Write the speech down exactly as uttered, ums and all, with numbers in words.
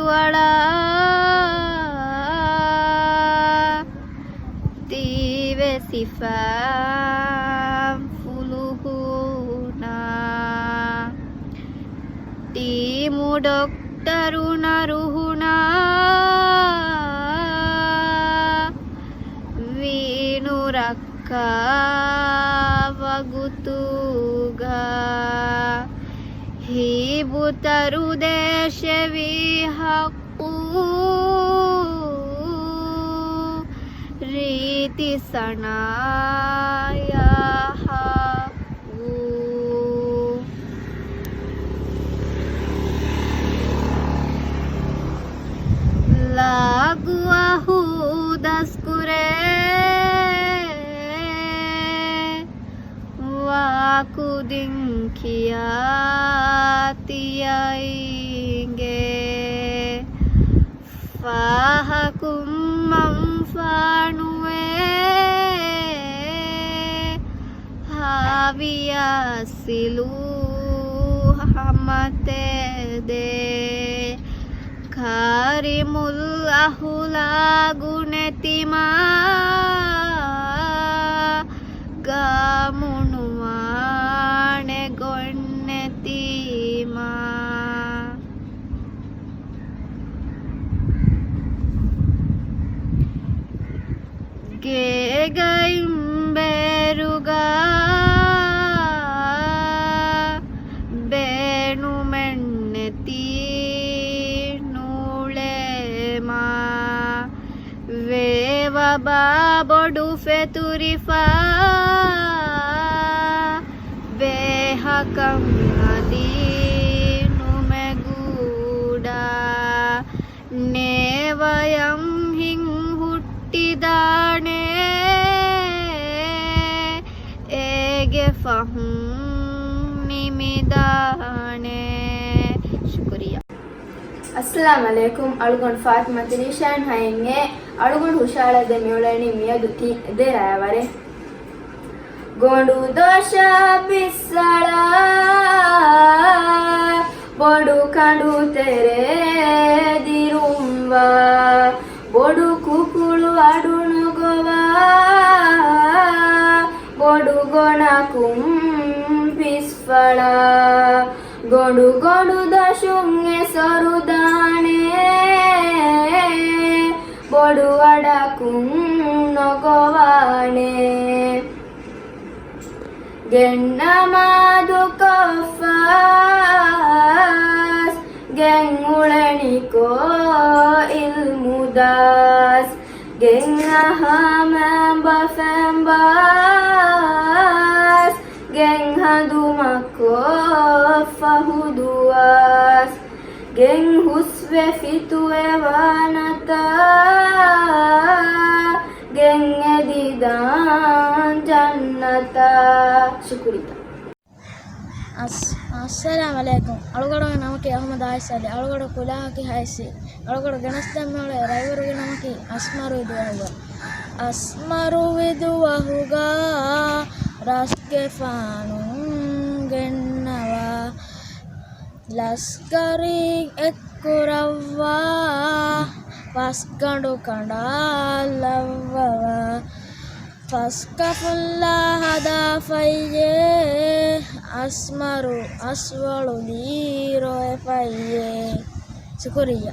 ފަޅާ ތީވެ ސިފަ ފުލުހުނާ، ޓީމު ޑޮކްޓަރު ނަރުހުނާ، ވީނު ރައްކާ ވަގުތުގަ، ހީބު ތަރު ދޭށެވީ ހައްޤު، ރީތި ސަނާޔާ ހައްޤު. ލާގު އަހޫ ދަސްކުރޭ ވާކުދިން ކިޔާ ތިޔައިނގޭ. ފާހަކުން މަންފާނުވޭ، ހާވިޔާ ސިލޫ ހަމަތެދޭ. ކާރިމުލް އަހުލާގު ނެތިމާ، ގާމުނުވާނެ ގޮންނެތީމާ. ގޭގައިން ބޭރުގަ ބޭނުމެއްނެތީ ނޫޅޭމާ. ވޭވަބާ ބޮޑު ފެތުރިފާ، ބޭހަކަށް އަދި ނުމެގޫޑާ. ނޭވަޔަށް ހިތް ހުއްޓިދާނެ، އޭގެ ފަހުން ނިމިދާނެ. ޝުކުރިއްޔާ. އައްސަލާމް ޢަލައިކުމް. އަޅުގަނޑު ފާތިމަތު ރީޝާން ހައެއް އޭ. އަޅުގަނޑު ހުށަހަޅައިދޭން މިއުޅެނީ މިއަދު ތި ދެ ރާވަރެއް. ގޮނޑު ދޮށަށް ބިއްސަޅާ، ބޮޑު ކަނޑު ތެރޭ ދިރުންވާ، ބޮޑު ކުކުޅު އަޑު ނުގޮވާ، ބޮޑު ގޮނަކުން ބިސްފަޅާ، ގޮނޑު ގޮނޑު ދަށުން އެސޮރުދާނެ، ބޮޑު އަޑަކުން ނޮގޮވާނެ. ގެން ނަމާދުކޮށްފަސް، ގެން އުޅެނިކޮށް އިލްމުދާސް، ގެން އަހާ މައިންބަފައިންބާސް، ގެން ހަނދުމަކޮށް ފަހު ދުވާސް، ގެން ހުސްވެ ފިތުވެވާނަތާ، ގެން އެދިދާން ޖަންނަތާ. ޝުކުރިއްޔާ. އަސް-، އައްސަލާމް ޢަލައިކުމް. އަޅުގަނޑުގެ ނަމަކީ އަޙްމަދު އާއިސް ޢަލީ. އަޅުގަނޑު ކުލާހަކީ ހައެއްސި. އަޅުގަނޑު ގެނެސްދޭން މިއުޅޭ ރައިވަރުގެ ނަމަކީ އަސްމަރު ވިދު ވަހުގަ. އަސްމަރު ވިދު ވަހުގަ ރަސްގެފާނުން ގެންނަވާ. ލަސްކަރީން އެއްކުރައްވާ، ފަސްގަނޑު ކަނޑާލައްވަވާ، ފަސްކަފުންލާ ހަދާފައްޔޭ، އަސްމަރު އަސްވަޅު ލީރޮއެފައްޔޭ. ޝުކުރިއްޔާ.